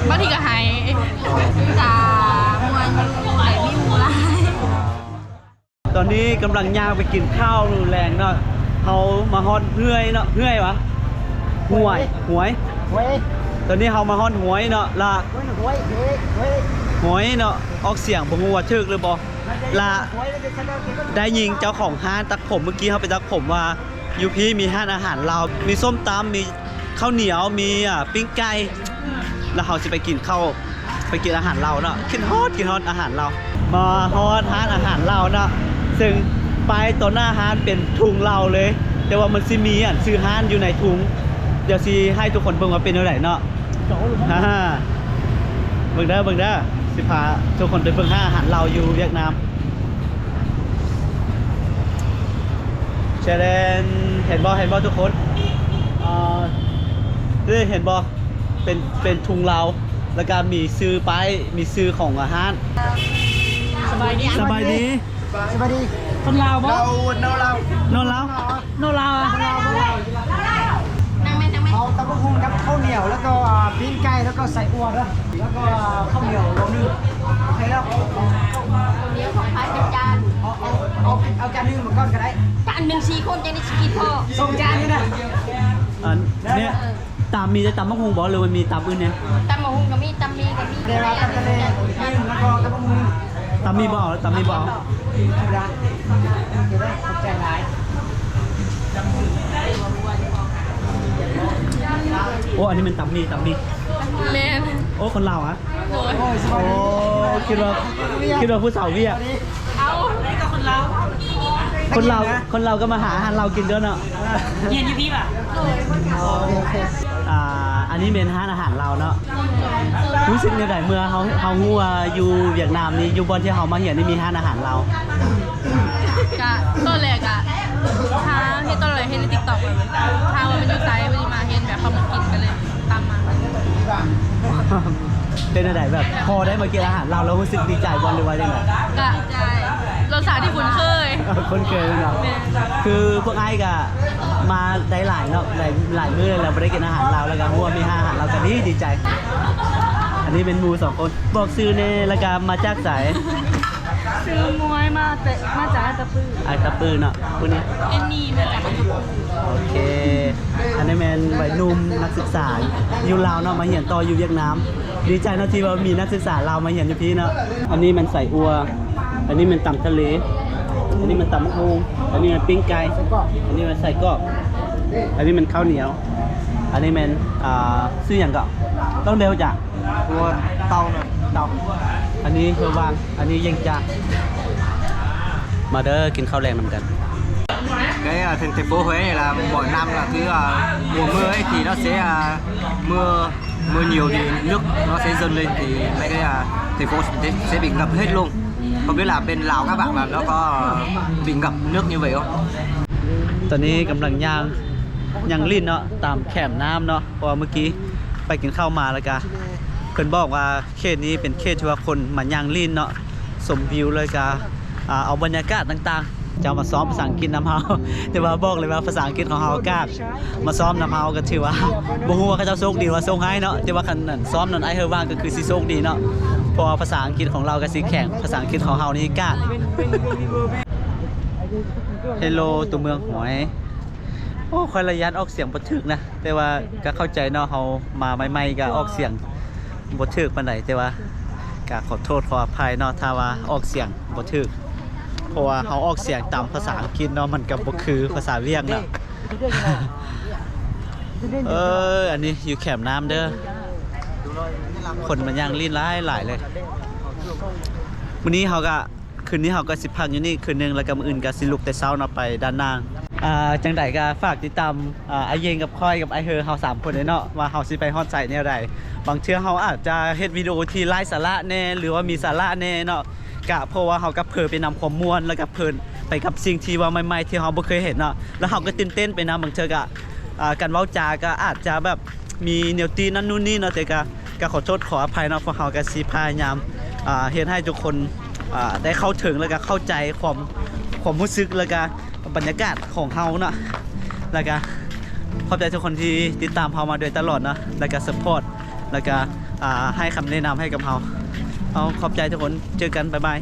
ບາງທີກໍໄຫ້ ກະມ່ວນຢູ່ ໄດ້ມີໝູ່ຫຼາຍ. ຕອນນີ້ກຳລັງຍ່າງໄປກິນຂ້າວແລງເນາະ. ເຮົາມາຮອດຫ້ວຍເນາະ ຫ້ວຍຫວາ? ຫ້ວຍ ຫ້ວຍ ຫ້ວຍ. ຕອນນີ້ເຮົາມາຮອດຫ້ວຍເນາະ ລະ ຫ້ວຍ ຫ້ວຍ ຫ້ວຍ ຫ້ວຍເນາະ. ອອກສຽງບໍ່ຮູ້ວ່າຖືກຫຼືບໍ່ ລະ ໄດ້ຍິນເຈົ້າຂອງຮ້ານຕັດຜົມ ເມື່ອກີ້ເຮົາໄປຕັດຜົມວ່າ ຢູ່ພີ້ມີຮ້ານອາຫານລາວ ມີສົ້ມຕຳ ມີ ເຂົ້າໜຽວ ມີ ອ່າ ປີ້ງໄກ່ ແລ້ວເຮົາຊິໄປກິນເຂົ້າ ໄປກິນອາຫານລາວເນາະ. ຄິດຮອດ ຄິດຮອດອາຫານລາວ. ມາຮອດຮ້ານອາຫານລາວເນາະ ເຊິ່ງປ້າຍຕໍ່ໜ້າຮ້ານເປັນທຸງລາວເລີຍ ແຕ່ວ່າມັນຊິມີອັນຊື່ຮ້ານຢູ່ໃນທຸງ. ດຽວຊິໃຫ້ທຸກຄົນເບິ່ງວ່າເປັນແນວໃດເນາະ. ເບິ່ງເດີ ເບິ່ງເດີ ຊິພາທຸກຄົນໄປເບິ່ງຮ້ານອາຫານລາວຢູ່ຫວຽດນາມ. ແຊເລັນ ເຫັນບໍ່ ເຫັນບໍ່ທຸກຄົນ? ເອີ ເຫັນບໍ່? ເປັນ ເປັນທຸງລາວ ແລ້ວກະມີຊື່ປ້າຍ ມີຊື່ຂອງອາຫານ. ສະບາຍດີ ສະບາຍດີ ສະບາຍດີ. ຄົນລາວບໍ່? ລາວ ນາວລາວ ນາວລາວ ນາວລາວ ນັ່ງແມ່ ນັ່ງແມ່. ເອົາຕຳບັກຫຸ່ງກັບເຂົ້າໜຽວ ແລ້ວກໍ ອ່າ ປີ້ງໄກ່ ແລ້ວກໍໄສ້ອົ່ວເດີ ແລ້ວກໍ ອ່າ ເຂົ້າໜຽວໂລໜຶ່ງ. ໂອເຄແລ້ວ ເອົາ ເອົາ ເອົາໜຽວຂອງໃຜເປັນຈານ? ເອົາ ເອົາ ເອົາ ເອົາຈານໜຶ່ງມາກ່ອນກໍໄດ້. ຈານໜຶ່ງສີ່ຄົນຈັ່ງໄດ້ຊິກິນພໍ ສອງຈານນີ້ນະ. ອັນນີ້ ເອີ ຕຳ ມີແຕ່ຕຳບັກຫຸ່ງບໍ່ ຫຼືວ່າມີຕຳອື່ນແດ່? ຕຳບັກຫຸ່ງກໍມີ ຕຳໝີ່ກໍມີ. ແຕ່ວ່າຕຳທະເລໜຶ່ງ ແລ້ວກໍຕຳບັກຫຸ່ງໜຶ່ງ. ຕຳໝີ່ບໍ່ເອົາ ຕຳໝີ່ບໍ່ເອົາ. ໂອ້ ອັນນີ້ແມ່ນຕຳໝີ່ ຕຳໝີ່. ແມ່ນ. ໂອ້ ຄົນລາວຫວາ? ໂດຍ. ໂອ້ ຄິດວ່າ ຄິດວ່າຜູ້ສາວຫວຽດ. ເອົາ ອັນນີ້ກໍຄົນລາວ ຄົນລາວ ຄົນລາວກໍມາຫາອາຫານລາວກິນຕົວະເນາະ. ຮຽນຢູ່ພີ້ຫວາ? ອ່າ ອັນນີ້ແມ່ນຮ້ານອາຫານລາວເນາະ. ຮູ້ສຶກແນວໃດເມື່ອເຮົາ ເຮົາຮູ້ວ່າຢູ່ຫວຽດນາມນີ້ ຢູ່ບ່ອນທີ່ເຮົາມາຮຽນນີ້ມີຮ້ານອາຫານລາວ? ກະຕອນແລກກະຫາເຮັດ ຕອນແລກເຮັດໃນຕິກຕັອກ ແບບ ຖ້າວ່າມັນຢູ່ໃຕ້ ມັນຊິມາເຫັນແບບເຂົາມາກິນ ກໍເລີຍຕາມມາ. ເປັນຈັ່ງໃດ ແບບ ພໍໄດ້ມາກິນອາຫານລາວແລ້ວຮູ້ສຶກດີໃຈບໍ່ ຫຼືວ່າຈັ່ງໃດ? ກະໃຈ ລົດຊາດທີ່ຄຸ້ນເຄີຍ. ຄຸ້ນເຄີຍເນາະ. ແມ່ນ. ຄືພວກອ້າຍກະມາໄດ້ຫຼາຍເນາະ ຫຼາຍ ຫຼາຍມື້ແລ້ວບໍ່ໄດ້ກິນອາຫານລາວ ແລ້ວກະຮູ້ວ່າມີຮ້ານອາຫານລາວກະດີ ດີໃຈ. ອັນນີ້ເປັນໝູ່ສອງຄົນ ບອກຊື່ແດ່ ແລ້ວກະມາຈາກໃສ? ຊື່ມວຍ ມາແຕ່ ມາຈາກອັດຕະປື. ອັດຕະປືເນາະ. ຜູ້ນີ້? ແອນນີ ມາຈາກອັດຕະປື. ໂອເຄ ອັນນີ້ແມ່ນໄວໜຸ່ມນັກສຶກສາຢູ່ລາວເນາະ ມາຮຽນຕໍ່ຢູ່ຫວຽດນາມ. ດີໃຈເນາະທີ່ວ່າມີນັກສຶກສາລາວມາຮຽນຢູ່ພີ້ເນາະ. ອັນນີ້ແມ່ນໄສ້ອົ່ວ ອັນນີ້ແມ່ນຕຳທະເລ ອັນນີ້ແມ່ນຕຳບັກຫຸ່ງ ອັນນີ້ແມ່ນປີ້ງໄກ່ ອັນນີ້ແມ່ນໄສ້ກອກ ອັນນີ້ແມ່ນເຂົ້າໜຽວ ອັນນີ້ແມ່ນ ອ່າ ຊື່ຫຍັງເກາະ? ຕ້ອງເດວຈ້າ. ຕົວເຕົານະ ເຕົາ. ອັນນີ້ເຮືອວ່າງ ອັນນີ້ເຢັງຈາ. ມາເດີ ກິນເຂົ້າແລງນຳກັນ. Cái, à, thành, thành phố Huế này là mỗi năm là cứ, à, mùa mưa ấy thì nó sẽ, à, mưa, mưa nhiều thì nước nó sẽ dâng lên thì mấy cái, à, thành phố sẽ, sẽ bị ngập hết luôn. Không biết là bên Lào các bạn là nó có, à, bị ngập nước như vậy không? ຕອນນີ້ກຳລັງຍ່າງ ຍ່າງຫຼິ້ນເນາະ ຕາມແຄມນ້ຳເນາະ. ເພາະວ່າເມື່ອກີ້ໄປກິນເຂົ້າມາ ແລ້ວກະເພິ່ນບອກວ່າເຂດນີ້ເປັນເຂດທີ່ວ່າຄົນມາຍ່າງຫຼິ້ນເນາະ ຊົມວິວ ແລ້ວກະ ອ່າ ເອົາບັນຍາກາດຕ່າງໆ. ຈະມາຊ້ອມພາສາອັງກິດນຳເຮົາ ແຕ່ວ່າບອກເລີຍວ່າພາສາອັງກິດຂອງເຮົາກາກ ມາຊ້ອມນຳເຮົາກໍຖືວ່າ ບໍ່ຮູ້ວ່າເຂົາເຈົ້າໂຊກດີ ຫຼືວ່າໂຊກຮ້າຍເນາະ. ແຕ່ວ່າຄັນຊ້ອມນຳອ້າຍເຮີວ່າງກໍຄືຊິໂຊກດີເນາະ ເພາະວ່າພາສາອັງກິດຂອງລາວກໍຊິແຂງ ພາສາອັງກິດຂອງເຮົານີ້ກາກ. Hello ຕົວເມືອງຫວຍ. ໂອ້ ຂ້ອຍລະຢ້ານອອກສຽງບໍ່ຖືກນະ ແຕ່ວ່າກໍເຂົ້າໃຈເນາະ ເຮົາມາໃໝ່ໆກໍອອກສຽງບໍ່ຖືກປານໃດ. ແຕ່ວ່າກໍຂໍໂທດຂໍອະໄພເນາະ ຖ້າວ່າອອກສຽງບໍ່ຖືກ ເພາະວ່າເຮົາອອກສຽງຕາມພາສາອັງກິດເນາະ ມັນກໍບໍ່ຄືພາສາຫວຽດນາມ. ເອີ ອັນນີ້ຢູ່ແຄມນ້ຳເດີ ຄົນມາຍ່າງຫຼິ້ນຫຼາຍໆເລີຍ. ມື້ນີ້ເຮົາກໍ ຄືນນີ້ເຮົາກໍຊິພັກຢູ່ນີ້ຄືນໜຶ່ງ ແລ້ວກໍມື້ອື່ນກໍຊິລຸກແຕ່ເຊົ້າເນາະ ໄປດ້ານໜ້າ. ອ່າ ຈັ່ງໃດກໍຝາກຕິດຕາມ ອ່າ ອ້າຍເຢັງກັບຂ້ອຍກັບອ້າຍເຮີເຮົາສາມຄົນເດ້ເນາະ ວ່າເຮົາຊິໄປຮອດໃສແນວໃດ. ບາງເທື່ອເຮົາອາດຈະເຮັດວິດີໂອທີ່ໄຮ້ສາລະແດ່ ຫຼືວ່າມີສາລະແດ່ເນາະ ກະເພາະວ່າເຮົາກໍເພີໄປນຳຄວາມມ່ວນ ແລ້ວກໍເພີໄປກັບສິ່ງທີ່ວ່າໃໝ່ໆ ທີ່ເຮົາບໍ່ເຄີຍເຫັນເນາະ ແລ້ວເຮົາກໍຕື່ນເຕັ້ນໄປນຳ. ບາງເທື່ອກໍ ອ່າ ການເວົ້າຈາກໍອາດຈະແບບ ມີແນວຕີນັ້ນນູ້ນນີ້ເນາະ ແຕ່ກະ ກະຂໍໂທດຂໍອະໄພເນາະ. ພວກເຮົາກະຊິພະຍາຍາມ ອ່າ ເຮັດໃຫ້ທຸກຄົນ ອ່າ ໄດ້ເຂົ້າເຖິງ ແລ້ວກະເຂົ້າໃຈຄວາມ ຄວາມຮູ້ສຶກ ແລ້ວກະບັນຍາກາດຂອງເຮົາເນາະ. ແລ້ວກະຂອບໃຈທຸກຄົນທີ່ຕິດຕາມເຮົາມາໂດຍຕະຫຼອດເນາະ ແລ້ວກະຊັບພອດ ແລ້ວກະ ອ່າ ໃຫ້ຄຳແນະນຳໃຫ້ກັບເຮົາ. ເອົາ ຂອບໃຈທຸກຄົນ ເຈີກັນ ບາຍບາຍ.